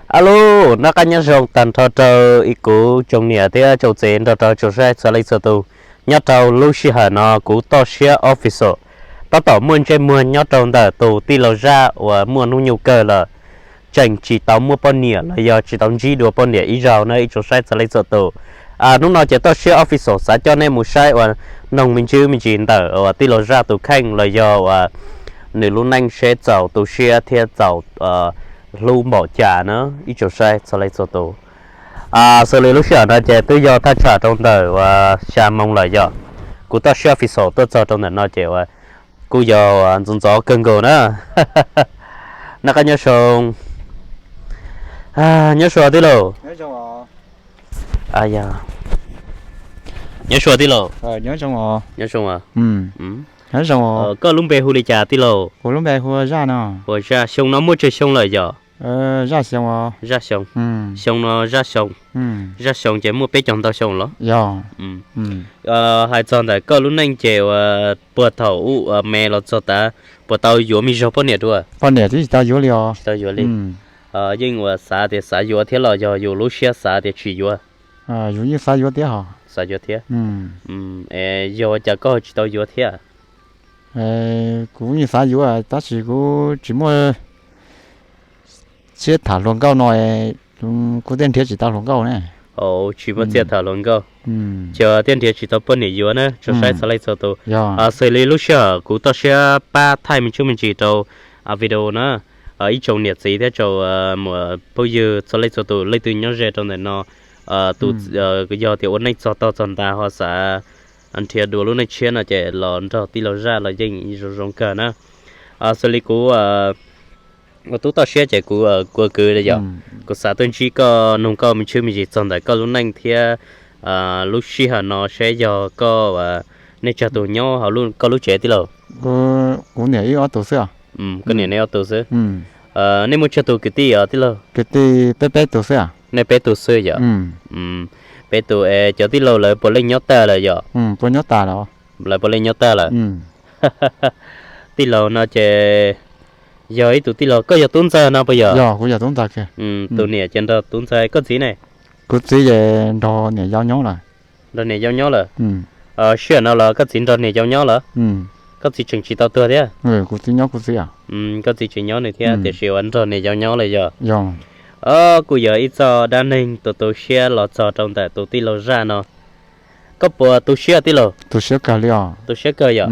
Alo, noj qab nyob zoo tag nrho rau ib kuv tsoom niam thiab tsoom txiv nrog rau tsoom saib txhua leej txhua tus. Nyob rau lub sij hawm no kuv Toj Siab Official tab tom muaj ntsej muag nyob rau ntawm tus tij laug Zaj uas muaj hnub nyoog kawg lawm, tseem tsis tau muaj poj niam los yog tsis tau ntsib dua poj niam ib zaug na ib tsoom saib txhua leej txhua tus. Hnub no ces Toj Siab Official xav coj nej mus saib uas noog me ntsis me ntsis ntawm uas tij laug Zaj tus kheej los yog uas nws lub neej seb txaus tu siab thiab txaus hlub npaum cas na ib tsoom saib txhua leej txhua tus. Xws li lub sij hawm no ces twb yog thaj tsam rau ntawm uas xya moo lawm yom. Kuv Toj Siab Official tuaj txog rau ntawm no ces uas kuj yog ntxov ntxov kawg nkaus na. Noj qab nyob zoo, nyob zoo tij laug. Nyob zoo tij laug. Nyob zoo. Koj lub npe hu li cas tij laug? Ua Zaj, xyoo no muaj tsawg xyoo lawm yom? Zaj xyoo. Xyoo no Zaj xyoo. Zaj xyoo ces muaj peb caug ntau xyoo los? Hais txog ntawm koj lub neej ces uas puag thaum ub me los txog tav, puas tau yuav me zog poj niam dua? Poj niam twb tsis tau yuav li os. Tsis tau yuav li. Yeej uas xav tias xav yuav thiab los yog yus lub siab xav tias tsis yuav? Yus yeej xav yuav thiab hos. Xav yuav thiab. Es yog ua cas koj tsis tau yuav thiab? Kuv yeej xav yuav tab sis kuv tsis muaj siab tham hluas nkauj no, kuv thiaj nrhiav tsis tau hluas nkauj ne. Tsis muaj txiaj tham hluas nkauj, ces thiaj nrhiav tsis tau poj niam yuav na tsoom saib txhua leej txhua tus. Xws li lub sij hawm kuv Toj Siab pab thaij me ntsis me ntsis rau video na, ib tsoom niam txiv thiab tsoom muam phooj ywg txhua leej txhua tus leej twg nyob ze rau ntawm no, tus yog tias ua neej txog tog txog ntawd ho xav nrhiav dua lub neej tshiab no ces los nrog tij laug Zaj los yeej zoo zoo kawg na. Xws li kuv ua tub Toj Siab ces kuv ua kwv yom. Kuv xav tuaj ntsib koj noog koj me ntsis me ntsis txog ntawm koj lub neej thiab lub sij hawm no seb yog koj, nej tsawg tus nyob hauv koj lub tsev tij laug? Kuv niam ib ob tus xwb. Koj niam neb ob tus xwb. Nej muaj tsawg tus kwv tij os tij laug? Kwv tij peb peb tus xwb. Nej peb tus xwb yom? Peb tus es cov tij laug lawv puav leej nyob tag lawm yom? Puav nyob tag lawm. Lawv puav leej nyob tag lawm. Tij laug no ces yog ib tus tij laug, koj yog tub ntxawg no puas yog? Yog, kuv yog tub ntxawg kiag. Tus niam ces nrog tub ntxawg, koj txiv ne? Kuv txiv ces nrog niam yau nyob lawm. Nrog niam yau nyob lawm. Sij hawm no los koj txiv nrog niam yau nyob lawm? Koj txiv tseem tsis tau tuag thiab? Kuv txiv nyob kuv txiv. Koj txiv tseem nyob nws thiab tiam sis uas nrog niam yau nyob lawm yog? Yog. Kuj yog ib txoj dab neeg tu tu siab los txog rau ntawm tus tij laug Zaj no. Koj puas tu siab tij laug? Tu siab kawg li os. Tu siab kawg yom?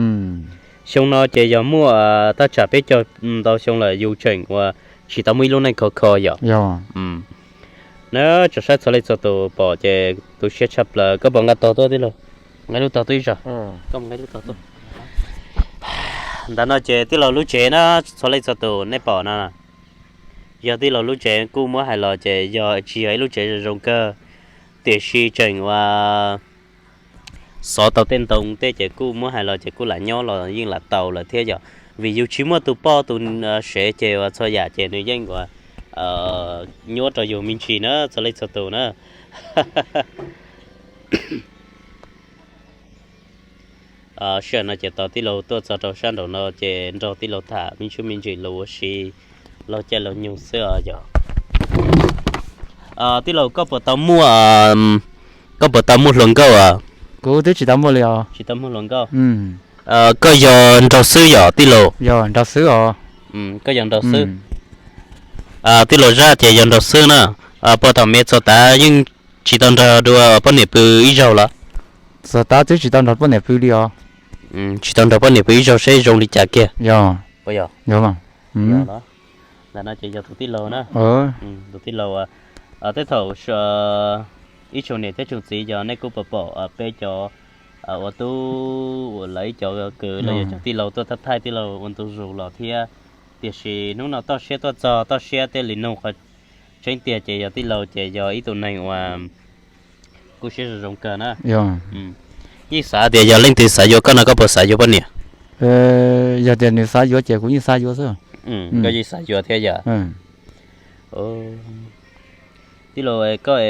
Xyoo no ces yog muaj thaj tsam peb caug ntau xyoo lawm yus tseem uas tsis tau muaj ib lub neej khov kho yom? Yog. Na tsoom saib txhua leej txhua tus pom ces tu siab tshaj plaws. Koj puas nqa tog tuaj tij laug? Nqa lub tog tuaj ib zaug. Koj nqa lub tog tuaj. Ntawm no ces tij laug lub tsev na, txhua leej txhua tus nej pom no, yog tij laug lub tsev. Kuj muab hais los ces yog tsis yog ib lub tsev zoo zoo kawg, tiam sis tseem uas xov tau tej ntoo tej ces kuj muab hais los ces kuj lam nyob los yeej lam tau lawm thiab yom. Vim yus tsis muaj tus poj tus sev ces uas txhua yam ces nws yeej uas nyuaj rau yus me ntsis na txhua leej txhua tus na. Sij hawm no ces tos tij laug tuaj txog rau sab nraum no ces nrog tij laug tham me ntsis me ntsis lus ua si, laug caij laug nyoog xwb os yog. Tij laug, koj puas tau muaj, koj puas tau muaj hluas nkauj os? Kuv twb tsis tau muaj li os. Tsis tau muaj hluas nkauj. Koj yog nraug xwb yom tij laug? Yog nraug xwb os. Koj yog nraug xwb. Tij laug Zaj ces yog nraug xwb na. Puag thaum me txog tav yeej tsis tau nrog dua poj niam pw ib zaug los? Txog tav twb tsis tau nrog poj niam pw li os. Tsis tau nrog poj niam pw ib zaug seb zoo li cas kiag. Yog. Yog. Ntawm no ces yog tus tij laug na. Tus tij laug, tej thaum ib tsoom niam thiab tsoom txiv yog nej kuj pom pom peb cov ua tub uas lawv ib cov kwv los yog cov tij laug tuaj thaij tij laug ua ntu zus los thiab. Tiam sis hnub no Toj Siab tuaj txog, Toj Siab thiaj li nug qhov tseeb tiag ces yog tij laug ces yog ib tug neeg uas kuj siab zoo zoo kawg na. Yeej xav tias yog leej twg xav yuav koj no koj puas xav yuav poj niam? Yog tias nws xav yuav ces kuv yeej xav yuav xwb. Koj yeej xav yuav thiab yom? Tij laug, koj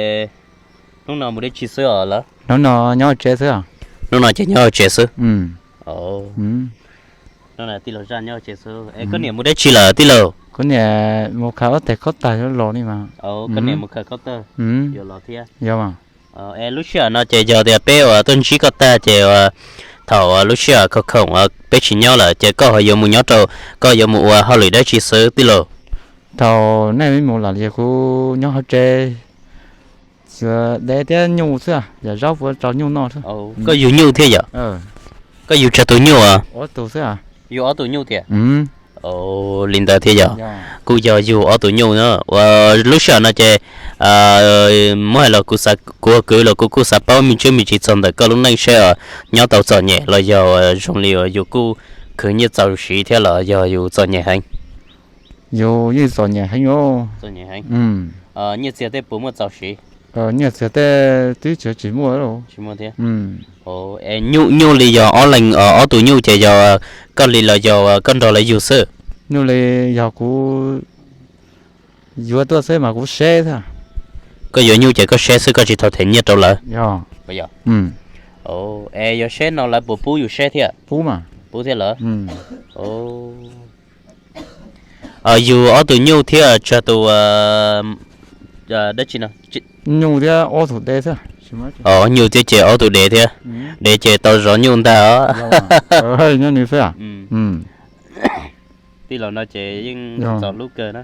hnub no mus dab tsi xwb os lawm? Hnub no nyob hauv tsev xwb. Hnub no ces nyob hauv tsev xwb. Tij laug Zaj nyob tsev xwb es koj niam mus dab tsi lawm tij laug? Kuv niam mus khaws ob teg khaub tag los ni mas. Koj niam mus khaws khaub tag, yuav los thiab. Yog mas. Es lub sij hawm no ces yog tias peb uas tuaj ntsib koj tag ces thaum lub sij hawm khoom khoom peb tsis nyob lawm ces koj ho yuav mus nyob rau, koj yuav mus ua hauj lwm dab tsi xwb tij laug? Thaum nej mus lawm ces kuv nyob hauv tsev, xyuas dev thiab nyuj xwb, yam zaub puav rau nyuj noj xwb. Koj yug nyuj thiab yom? Koj yug tsawg tus nyuj? Ob tug xwb. Yug ob tug nyuj tiag? Li ntawd thiab yog. Kuj yog yug ob tug nyuj na. Uas lub sij hawm no ces muab hais los kuv, kuv ua kwv los kuv kuj xav paub me ntsis me ntsis txog ntawm koj lub neej seb nyob tau txom nyem los yog zoo li uas yus kuj khwv nyiaj txaus siv thiab los yog yus txom nyem heev. Yus yeej txom nyem heev. Nyiaj txiag tej puas muaj txaus siv? Nyiaj txiag tej twb tsis muaj. Tsis muaj thiab. Es nyuj, nyuj li yog ob leeg, ob tug nyuj ces yog koj li los yog koj nrog lawv yug xwb? Nyuj li yog kuv yuav tuaj xwb mas kuv seb xwb. Koj yuav nyuj ces koj seb xwb, koj tsis tau them nyiaj rau lawv? Es yog seb no lawv puas pub yus seb thiab? Pub mas. Pub thiab lawm. Yus ob tug nyuj thiab tsawg tus dab tsi no? Nyuj thiab ob tug dev thiab. Nyuj thiab ces ob tug dev thiab. Dev ces tau zov nyuj ntag os. Nyob ni xwb. Tij laug no ces yeej txom hlub kawg na.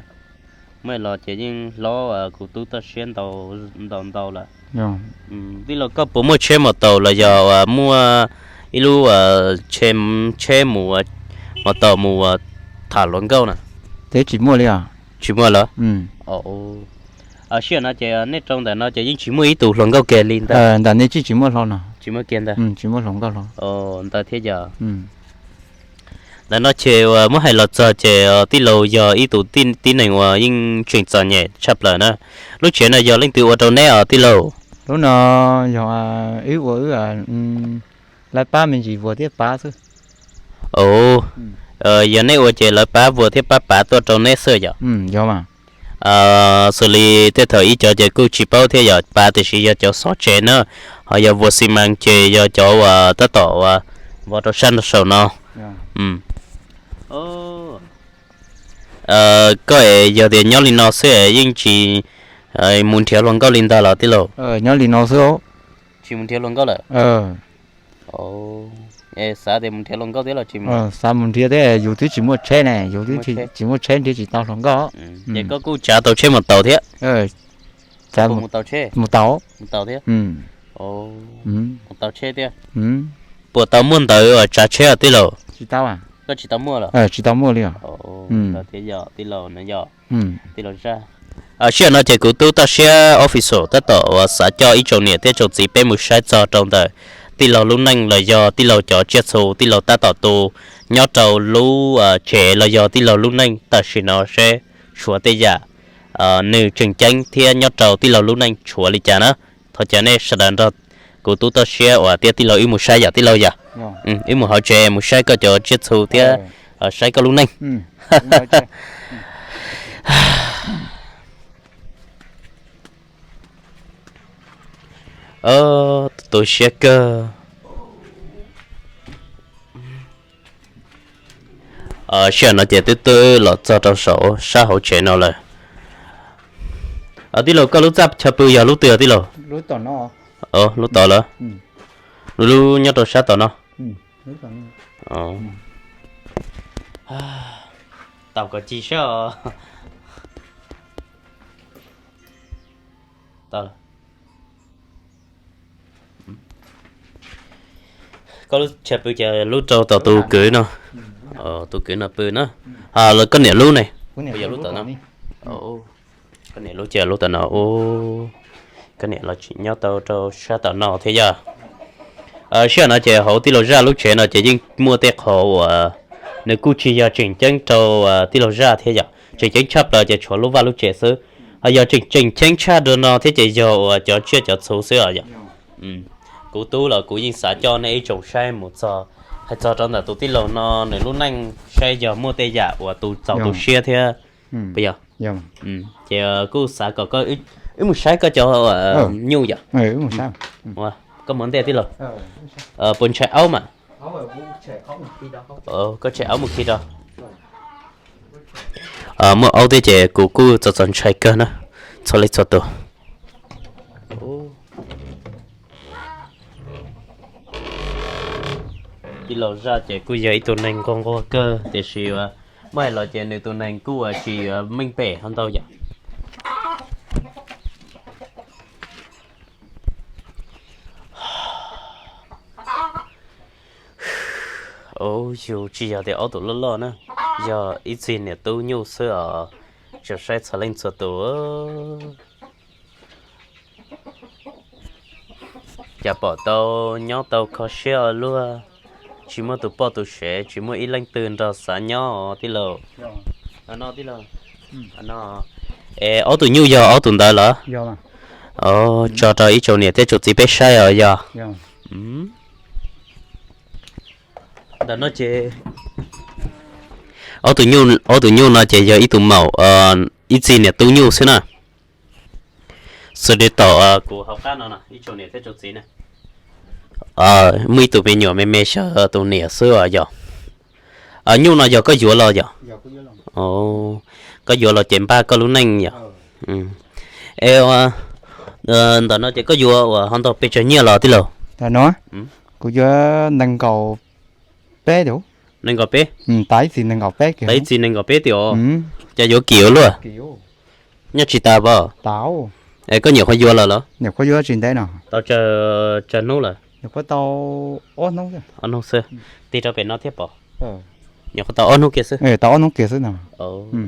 Muaj los ces yeej hlob kuv tub toj siab ntau ntau lawm. Tij laug koj puas muaj tsheb mos taus los yog muaj ib lub tsheb mus, mos taus mus tham hluas nkauj na? Teb tsis muaj li os. Tsis muaj lawm. Sij hawm no ces nej rau ntawm no ces yeej tsis muaj ib tug hluas nkauj kiag li ntag. Ntawm nej tsis, tsis muaj hlo no. Tsis muaj kiag ntag. Tsis muaj hluas nkauj hlo. Ntawd thiab yog. Ntawm no ces uas muab hais los txog ces tij laug yog ib tug tib neeg uas yeej tseem txom nyem tshaj plaws na. Lub tsev no yog leej twg ua rau neb os tij laug? Lub no yog wb ua, wb lawv pab me ntsis vuas thiab pav xwb. Yog nej ua ces lawv pab vuas thiab pab pav tuaj rau neb xwb yom? Yog mas. Xws li tej thaum ib cov ces kuj tsis paub thiab yog pav tiam sis yog cov xob tsev na, ho yog vuas xi mas ces yog cov uas tab tom uas vov rau sab nraum saum no. Koj es yog tias nyob li no xwb es yeej tsis mus nrhiav hluas nkauj li ntag los tij laug? Nyob li no xwb. Tsis mus nrhiav hluas nkauj lawm? Xav tias mus nrhiav hluas nkauj thiab los tsis mus? Xav mus nrhiav thiab, yus twb tsis muaj tsheb ne, yus twb tsis muaj tsheb nrhiav tsis tau hluas nkauj. Ces koj kuj tsav tau tsheb mus taus thiab? Mus taus, mus taus thiab. Mus taus tsheb thiab. Puas tau muaj ntawv uas tsav tsheb tij laug? Koj tsis tau muaj los? Tsis tau muaj li os. Thiab yog tij laug no yog tij laug Zaj. Sij hawm no ces kuv tub toj siab official tab tom uas xav coj ib tsoom niam thiab tsoom txiv peb mus saib txog rau ntawm tij laug lub neej los yog tij laug cov tsiaj txhu tij laug tab tom tu nyob rau lub tsev los yog tij laug lub neej tam sim no seb tshuav tej yam nws tseem ceeb thiab nyob rau tij laug lub neej tshuav li cas na. Thov caw nej sawv daws nrog kuv tub toj siab uas thiab tij laug wb mus saib yom tij laug yom. Wb mus hauv tsev mus saib koj cov tsiaj txhu thiab saib koj lub neej. Tu siab kawg. Sij hawm no ces twb twb los txog rau saum sab hauv tsev no lawm. Tij laug koj lub txaj chaw pw yog lub twg tij laug? Lub tom lawm. Lub nyob rau sab tom no. Tau kom ci sab os. Koj lub chaw pw ces lub rau tom tus kwv no. Tus kwv no pw na. Koj niam lub ne? Yog lub tom no. Koj niam lub ces lub tom no. Koj niam los tseem nyob tau rau sab tom no thiab yog. Sij hawm no ces hauv tij laug Zaj lub tsev no ces yeej muaj tej qhov uas nws kuj tsis yog tseem ceeb rau tij laug Zaj thiab yom, tseem ceeb tshaj plaws ces tshuav lub vaj lub tsev xwb. Ho yog tseem tseem ceeb tshaj rau no thiab ces yog uas cov tsiaj cov txhu xwb os yom. Kuv tub los kuv yeej xav coj nej ib tsoom saib mus txog, hais txog rau ntawm tus tij laug no nws lub neej saib yog muaj tej yam uas tu txaus tu siab thiab puas yog? Ces kuj xav kom wb mus saib koj cov nyuj yom. Koj mus ntej tij laug, puas ntshai aub mas? Koj tshem aub mus khi rau. Muaj aub thiab ces kuv kuj txom txom ntshai kawg na, txhua leej txhua tus. Tij laug Zaj ces kuj yog ib tug neeg nquag nquag kawg tiam sis muab hais los ces nws tus neeg kuj tsis meej pem hov ntau yam. Yus tsis yog tias ob tug loj loj na, yog ib txij niam tub nyuj xwb os, tsuas saib txhua leej txhua tus. Cas pom tau nyob tau kho siab ua luaj, tsis muaj tus poj tus sev, tsis muaj ib leej twg nrog xav nyob os tij laug. Es ob tug nyuj yog ob tug ntawd los? Tso rau ib tsoom niam thiab tsoom txiv peb saib os yog. Ntawm no ces ob tug nyuj no ces yog ib tug maum ib txij niam tub nyuj xwb na. Xws li tom kuv hauv qab no ib tsoom niam thiab tsoom txiv na, muaj ib tug me nyuam me me xyaw tus niam xwb os yog. Nyuj no yog koj yuav los yog? Koj yuav los ces npaj koj lub neej yog. Es ntawm no ces koj yuav uas ho ntau pes tsawg nyiaj los tij laug? Kuv yuav nees nkaum peb. Nees nkaum peb? Ib txis nees nkaum peb tias os. Cas yuav kim ua luaj? Nyob tsis tas pom. Es koj nyuam qhuav yuav los los? Nyuam qhuav yuav tsis ntev no. Tau tsawg hnub lawm? Nyuam qhuav tau ob hnub xwb. Tig rau pem no thiab pom. Nyuam qhuav tau ob hnub kiag xwb. Tau ob hnub kiag xwb no.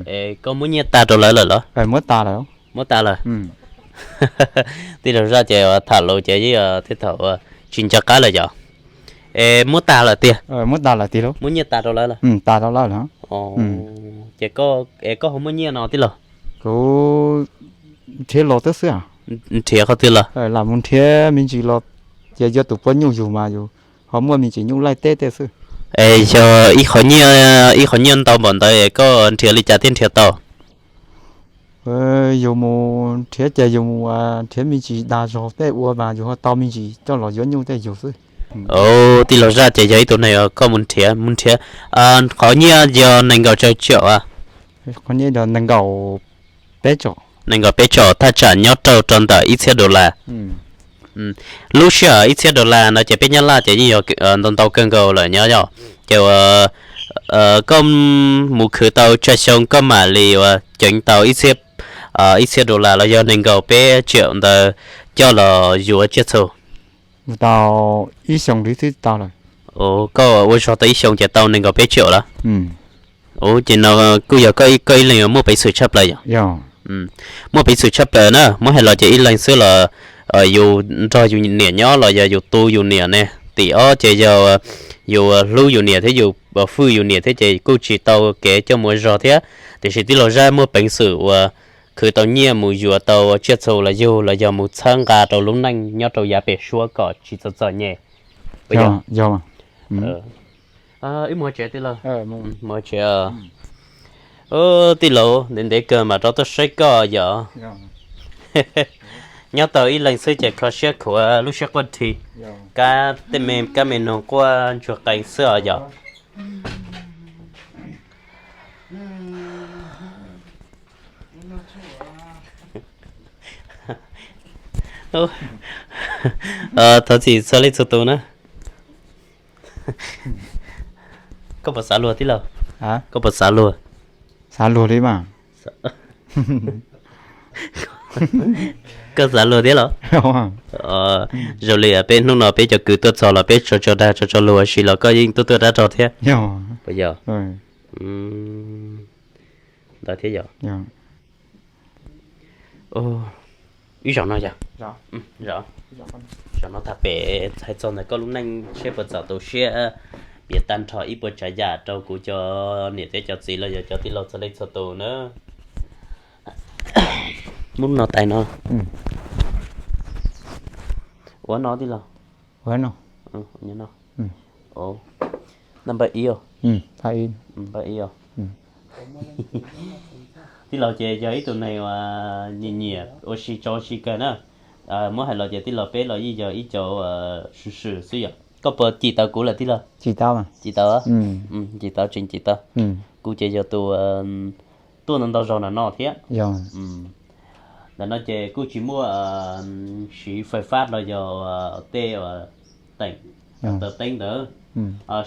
Es koj muab nyiaj tag rau lawv lawm los? Muab tas lawm. Muab tas lawm. Tij laug Zaj ces tham lus ces yeej thiaj thaum tsis nco qab lawm yog. Es muab tas lawm tiag? Muab tas lawm tiag lauj. Muab nyiaj tas rau lawv lawm? Tas rau lawv lawm. Ces es koj ho muaj nyiaj no tij laug? Kuv nrhiav los twb xwb. Nrhiav qhov twg los? Lam mus nrhiav me ntsis los, ces yog tus poj nyuj yug mas yus ho muaj me ntsis nyuj laij teb tej xwb. Es yog ib qhov nyiaj, ib qhov nyiaj ntau npaum ntawd es koj nrhiav li cas thiaj nrhiav tau? Yus mus nrhiav ces yus mus nrhiav me ntsis dag zog tej ua mas yus ho tau me ntsis coj los yuav nyuj tej yug xwb. Tij laug Zaj ces yog ib tug neeg koj mus nrhiav, mus nrhiav. Qhov nyiaj yog nees nkaum tsawg tsaum? Qhov nyiaj yog nees nkaum peb tsaum. Nees nkaum peb tsaum thaj tsam nyob rau rau ntawm ib txhiab dollar. Lub sij hawm ib txhiab dollar no ces peb Nyab Laj ces yeej yog ntau ntau kawg nkaus lawm nyob yog. Ces uas koj mus khwv tau tsawg xyoo koj mam li uas ceev tau ib txhiab, ib txhiab dollar los yog nees nkaum peb tsaum ntawd coj los yuav tsiaj txhu? Mus tau ib xyoo li xwb tau lawm. Koj ua zog tau ib xyoo ces tau nees nkaum peb tsaum lawm. Ua ces no kuj yog koj ib leeg muaj peev xwm tshaj plaws yog? Muaj peev xwm tshaj plaws na, muab hais los ces ib leeg xwb los yus nrog yus niam nyob los yog yus tu yus niam ne. Tim ob ces yog yus hlub yus niam thiab yus hwj yus niam thiab ces kuj tsis tau kev coj mus ua zog thiab. Tiam sis tij laug Zaj muaj peev xwm uas khwv tau nyiaj mus yuav tau tsiaj txhu los yug los yog mus txhawb nqa rau lub neej nyob rau yav pem suab kom tsis txom txom nyem. Wb mus tsev tij laug. Mus tsev. Tij laug, ntev ntev kawg mam rov tuaj saib koj yom. Nyob tau ib leeg xwb ces kho siab khuav lub siab quaj dhi. Kab tej me kab me noog quaj ntsuag qees xwb os yom. Thov txim txhua leej txhua tus na. Koj puas xav luag tij laug? Koj puas xav luag? Xav luag li mas. Koj xav luag thiab los? Zoo li peb hnub no peb cov kwv tuaj txog los peb tso tso dag tso tso luag ua si los koj yeej tuaj tuaj dab rog thiab. Puas yog? Ntawd thiab yog. Ib zaug no yog, zaum no tag pem hais txog ntawm koj lub neej seb puas txaus tu siab piav tag nrho ib puas tsav yam rau kuv cov niam thiab cov txiv los yog cov tij laug txhua leej txhua tus na. Muab no tais no. Ua no tij laug. Number ib. Tij laug ces yog ib tug neeg uas nyiam nyiam ua si tso ua si kawg na. Muab hais los ces tij laug peb los yeej yog ib co swm swm xwb yom. Koj puas cim tau kuv lawm tij laug? Cim tau, cim tau, cim tau, tseem cim tau. Kuv ces yog tus tuaj ntau ntau zaus na no thiab. Ntawm no ces kuj tsis muaj siv fais fab los yog tej teem, taws teeb ntawd.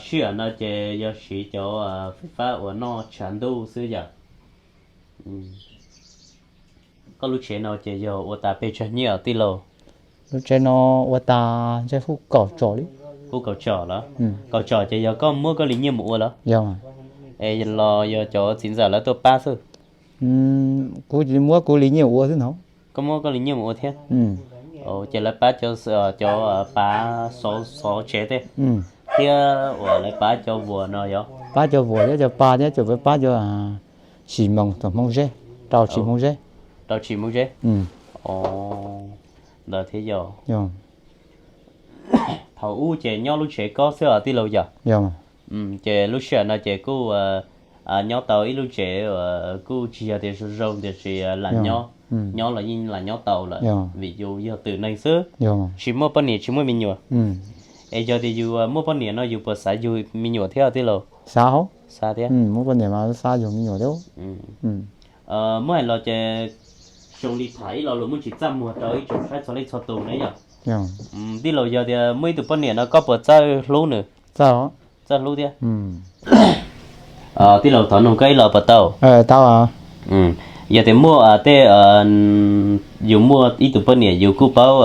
Sij hawm no ces yog siv cov fais fab uas noj tshav ntuj xwb yom. Koj lub tsev no ces yog ua tas pes tsawg nyiaj tij laug? Lub tsev no ua tas ntshe hu kaum tsom li. Hu kaum tsom los? Kaum tsom ces yog koj muab koj li nyiaj mus ua los? Yog. Es los yog cov txiv ntxawm lawv tuaj pab xwb? Kuv tsis muab kuv li nyiaj ua xwb no. Koj muab koj li nyiaj mus ua thiab? Ces lawv pab cov, cov pav xov tsev thiab, thiab uas lawv pab cov vuas no yog? Pab cov vuas thiab cov pa thiab cov pab cov xim moos tom Hmoob Zeb, rau tsis Hmoob Zeb. Rau tsis Hmoob Zeb. Ntawd thiab yog. Thaum ub ces nyob lub tsev kob xwb os tij laug yog? Ces lub sij hawm no ces kuj nyob tau ib lub tsev kuj tsis yog tias zoo zoo tiam sis lam nyob, nyob los yeej lam nyob tau lawm vim yus yog twm neeg xwb, tsis muaj poj niam tsis muaj me nyuam. Es yog tias yus muaj poj niam no yus puas xav yug me nyuam thiab tij laug? Xav hauv. Xav thiab. Muaj poj niam mas xav yug me nyuam thiab. Muab hais los ces zoo li tham ib lo lus muaj tsis txaj muag rau ib tsoom saib txhua leej txhua tus ne yom. Tij laug, yog tias muaj ib tug poj niam no koj puas txawj hlub nws? Txawj hlub thiab. Tij laug, thov nug koj ib lo puas tau? Yog tias muaj tej, yus muaj ib tug poj niam yus kuj paub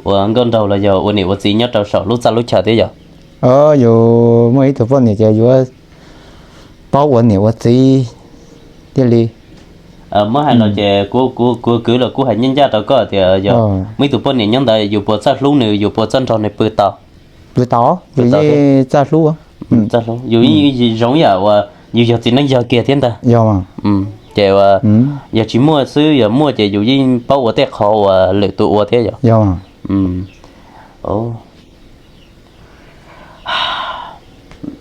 ua nkauj nraug los yog ua niam ua txiv nyob rau saum lub txaj lub chaw thiab yom? Yus muaj ib tug poj niam ces yuav paub ua niam ua txiv thiaj li. Muab hais los ces kuv kwv los kuj hais ncaj ncaj rau koj tias yog muaj ib tug poj niam nyob ntawd yus puas txawj hlub nws, yus puas txawj nrog nws pw tau? Pw tau, yus yeej txawj hlub. Yus yeej zoo yam uas yus yog txiv neej yog kiag thiab ntag. Ces yog tsis muaj xwb, yog muaj ces yus yeej paub ua tej qhov uas lwm tus ua thiab yom?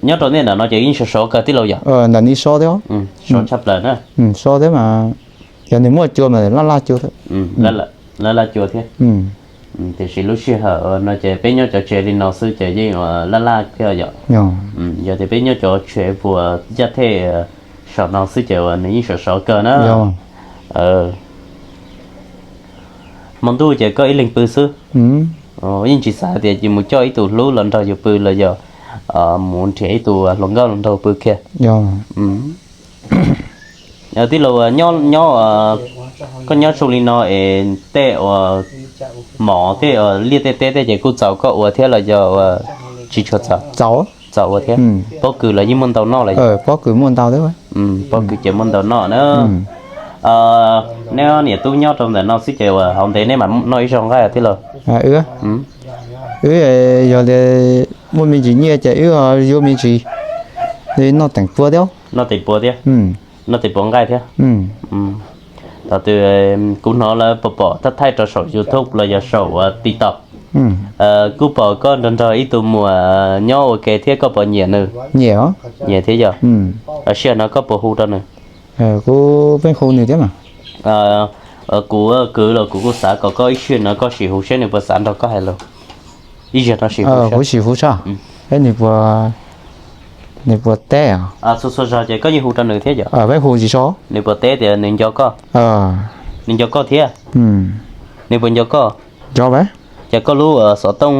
Nyob rau nej ntawm no ces yeej sov sov kawg tij laug yom? Ntawm ni sov thiab. Sov tshaj plaws na. Sov thiab mas, yog nws muaj cua mas laj laj cua thiab. Laj laj cua thiab. Tiam sis lub sij hawm no ces peb nyob cov tsev li no xwb ces yeej laj laj thiab yom? Yog tias peb nyob cov tsev puas ncaj thej saum no xwb ces uas nws yeej sov sov kawg na. Hmo ntuj ces koj ib leeg pw xwb, yeej tsis xav tias yus mus coj ib tug hlub los nrog yus pw los yog mus nrhiav ib tug hluas nkauj los nrog pw kiag? Tij laug, nyob, koj nyob zoo li no es tej uas mov tej uas liaj tej teb tej ces kuj txaus koj ua thiab los yog tsis tshua txaus? Txaus ua thiab. Pob kws los yeej muaj ntau noj lawm? Pob kws muaj ntau thiab. Pob kws ces muaj ntau noj na. Neb niam tub nyob rau ntawm no xwb ces uas hauv ntev neb mam noj ib zaug nqaij tij laug? Wb yog li muaj me ntsis nyiaj ces wb yuav me ntsis noj teem pua thiab. Noj teem pua thiab. Noj teem pua nqaij thiab. Thaum twg kuv hnov lawv pom pom thaij thaij rau saum YouTube los yog saum TikTok, kuj pom koj nrog nrog ib tug muam nyob ua ke thiab koj puas nyiam nws? Nyiam thiab yog? Sij hawm no koj puas hu rau nws? Kuv pheej hu nws thiab mas. Kuv kwv los kuv kuj xav kom koj ib sij no koj sim hu seb nws puas xav nrog koj hais lus. Ib zaug no sim hu, kuv sim hu saib nws puas, nws puas teb. Txhua txhua zaug ces koj yeej hu rau nws thiab yom? Pheej hu tsis so. Nws puas teb tias nws nco koj? Nws nco koj thiab? Nws puas nco koj? Nco. Ces koj lub xov tooj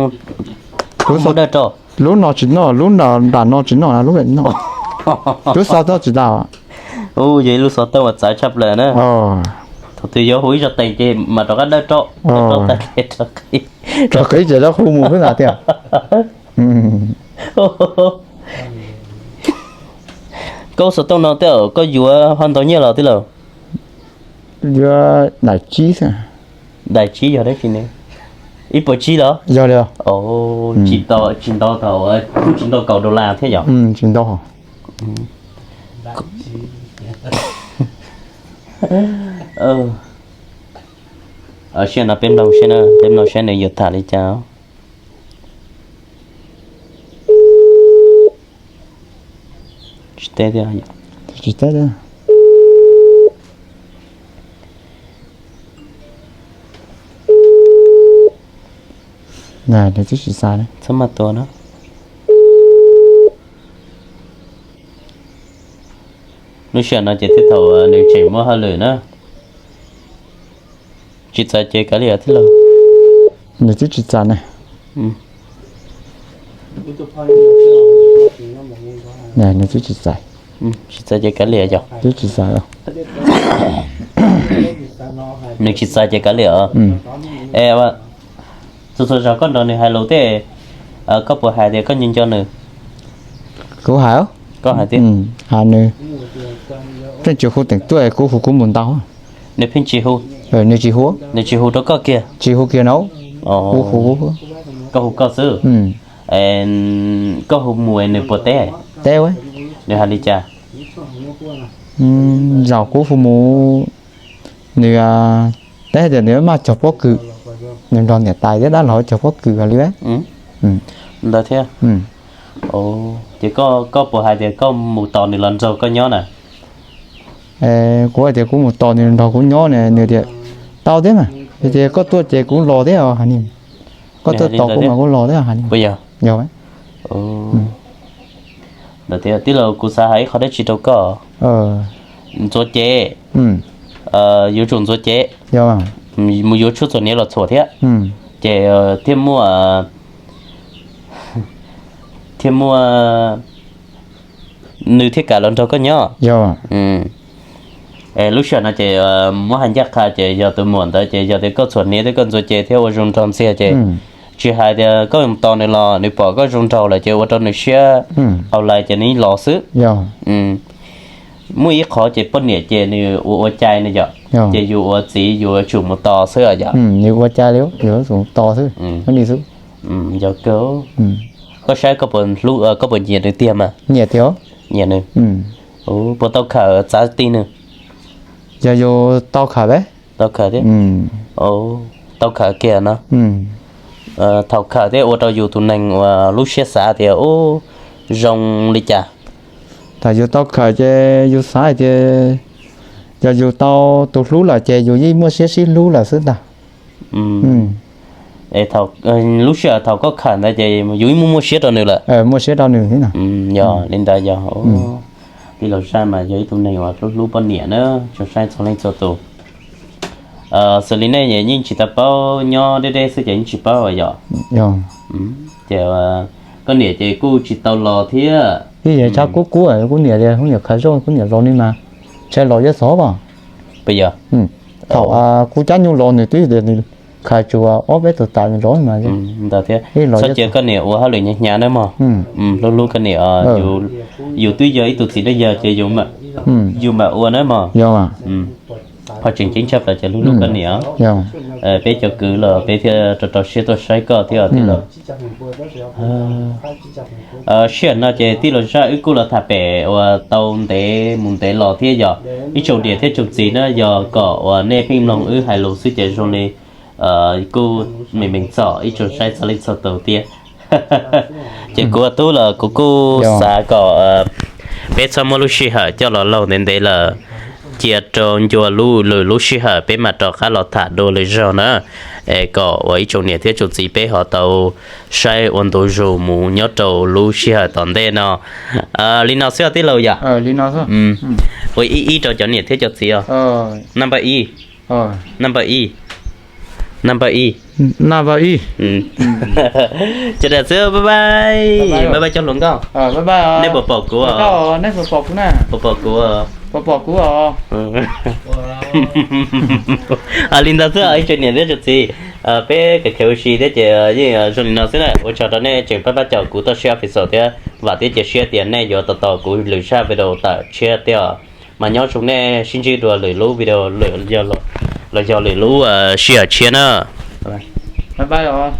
muaj dawj rau? Lub no tsis noj, lub nram no tsis noj, lub no, lub xov tooj tsis tau. Yog ib lub xov tooj uas txawv tshaj plaws na. Thaum twg yuav hu ib zaug teem ces mam rov qab dawj rau, rau qib ces rov hu mus xwb na tiag. Koj xov tooj no tej zaum koj yuav ho ntau nyiaj los tij laug? Yuav daim tsib xwb. Daim tsib yog dab tsi ne? Ib puas tsib los? Yog li. Tsis ntau, thaum kuj tsis ntau kaum dollar thiab yom? Tsis ntau. Sij hawm no peb mloog seb na, peb mloog seb nws yuav tham li cas. Tsis teb thiab. Tsis teb thiab. Nws twb tsis xav. Txhob maj tua no. Lub sij hawm no ces thiaj thaum nws tseem muaj hauj lwm na. Tsis txais ces kav liam thiab lauj. Nws twb tsis txais ne. Nws twb tsis txais. Tsis txais ces kav liam yog. Twb tsis txais. Nws tsis txais ces kav liam. Es txhua txhua zaus koj nrog nws hais lus tej, koj puas hais tias koj nco nco nws? Kuv hais, koj hais tias, hais nws, pheej tsis hu teem tuaj, kuv hu kuv mus ntau. Nws pheej tsis hu. Nws tsis hu. Nws tsis hu rau koj kiag? Tsis hu kiag na. Kuv hu, koj hu koj xwb. Koj hu mus nws puas teb? Teb. Nws hais li cas? Zaum kuv hu mus, nws teb tias nws maj cog pob kws, nws nrog niam tais thiab dab laug cog pob kws li. Ntawd thiab. Ces koj puas hais tias koj mus tos nws los nrog koj nyob na? Kuv hais tias kuv mus tos nws nrog kuv nyob ne, nws tias tau thiab mas, ces koj tuaj ces kuv los thiab os. Koj tuaj tos kuv mas kuv los thiab os. Yog. Tij laug, kuv xav hais ib qho dab tsi rau koj. Ntxuav cev, yuav tsum ntxuav cev, mus yuav tshuaj txhuam hniav los txhuam thiab, ces thiaj muaj, thiaj muaj, nws thiaj kam los nrog koj nyob. Lub sij hawm no ces muab hais ncaj qha ces yog tus muam ntawd ces yog tias koj txhuam hniav thiab koj ntxuav cev thiab ua zoo nraug ntxiag ces tsis hais tias koj mus tos nws los nws pom koj zoo nraug lawm ces ua rau nws siab qau lais ces nws yeej los xwb. Muaj ib qhov ces poj niam ces nws ua ua cai ne yom, ces yus ua txiv yus yuav tsum mus tos xwb yom. Nws ua cai li, yus yuav tsum tos xwb. Yog kawg. Koj saib koj puas nyiam nws tiag mas? Nyiam tiag. Nyiam nws. Puas tau khawm txav ti nws? Yog yus tau khawm, tau khawm thiab. Tau khawm kiag no. Thaum khawm thiab ua rau yus tus neeg uas lub siab xav tias ub zoo li cas? Thaum yus tau khawm ces yus xav hais tias yog yus tau tus hlub lawm ces yus yeej muaj siab sib hlub lawm xwb ntag. Lub sij hawm thaum koj khawm ntawd ces yus yeej muaj muaj siab rau nws lawm. Muaj siab rau nws thiab. Yog li ntawd yog. Tij laug Zaj mas yog ib tug neeg uas hlub hlub poj niam na, tsoom saib txhua leej txhua tus. Xws li nej yeej tsis tau paub, nyob deb deb xwb ces yeej tsis paub yom. Ces koj niam ces kuj tsis tau los thiab. Ib yam tshaj kub kub kuv niam li, kuv niam khaws zoj kuv niam los ni mas, ntshai los yuav xov as. Puas yog? Thaum kuv caij nyoog los nws twb tias nws khaws tsuas ob peb tug tas nws los mas. Ntawd thiab, txhob cia koj niam ua hauj lwm hnyav hnyav nawb mog. Hlub hlub koj niam, yus twb yog ib tug txiv neej yawg ces yus mam ua nawb mog. Yog. Qhov tseem ceeb tshaj plaws ces hlub hlub koj niam. Peb cov kwv los peb thiaj rau rau siab tuaj saib koj thiab tij laug. Sij hawm no ces tij laug Zaj wb kuj los tham pem uas tau ntev mus ntev los thiab yog ib tsoom niam thiab tsoom txiv na, yog kom uas nej pheej mloog wb hais lus xwb ces zoo li kuj meem meem txom ib tsoom saib txhua leej txhua tus thiab. Ces kuv ua tub los kuv kuj xav kom peb txhob muab lub sij hawm coj los laug ntev ntev lawm, cia rau ncua lub lwm lub sij hawm peb mam rov qab los tham dua lwm zaug na. Es kom uas ib tsoom niam thiab tsoom txiv peb ho tau saib ua ntu zus mus nyob rau lub sij hawm tom ntej no. Li no xwb tij laug yom. Ua ib ib rau cov niam thiab cov txiv os. Number ib. Number ib. Number ib. Ces daim xwb, bye bye. Bye bye cov hluas nkauj. Nej puas pom kuv? Puas pom kuv? Li ntawd xwb ib tsoom niam thiab tsoom txiv, peb khev khev ua si thiab ces yeej zoo li no xwb na. Ua tsaug rau nej tseem pab pab caum kuv toj siab official thiab vam thiab cia siab tias nej yuav tos tos kuv lwm zaj video tawm tshiab thiab. Mas nyob zoo nej sib ntsib dua lwm lub video los yog lwm lub sij hawm tshiab na. Bye bye os.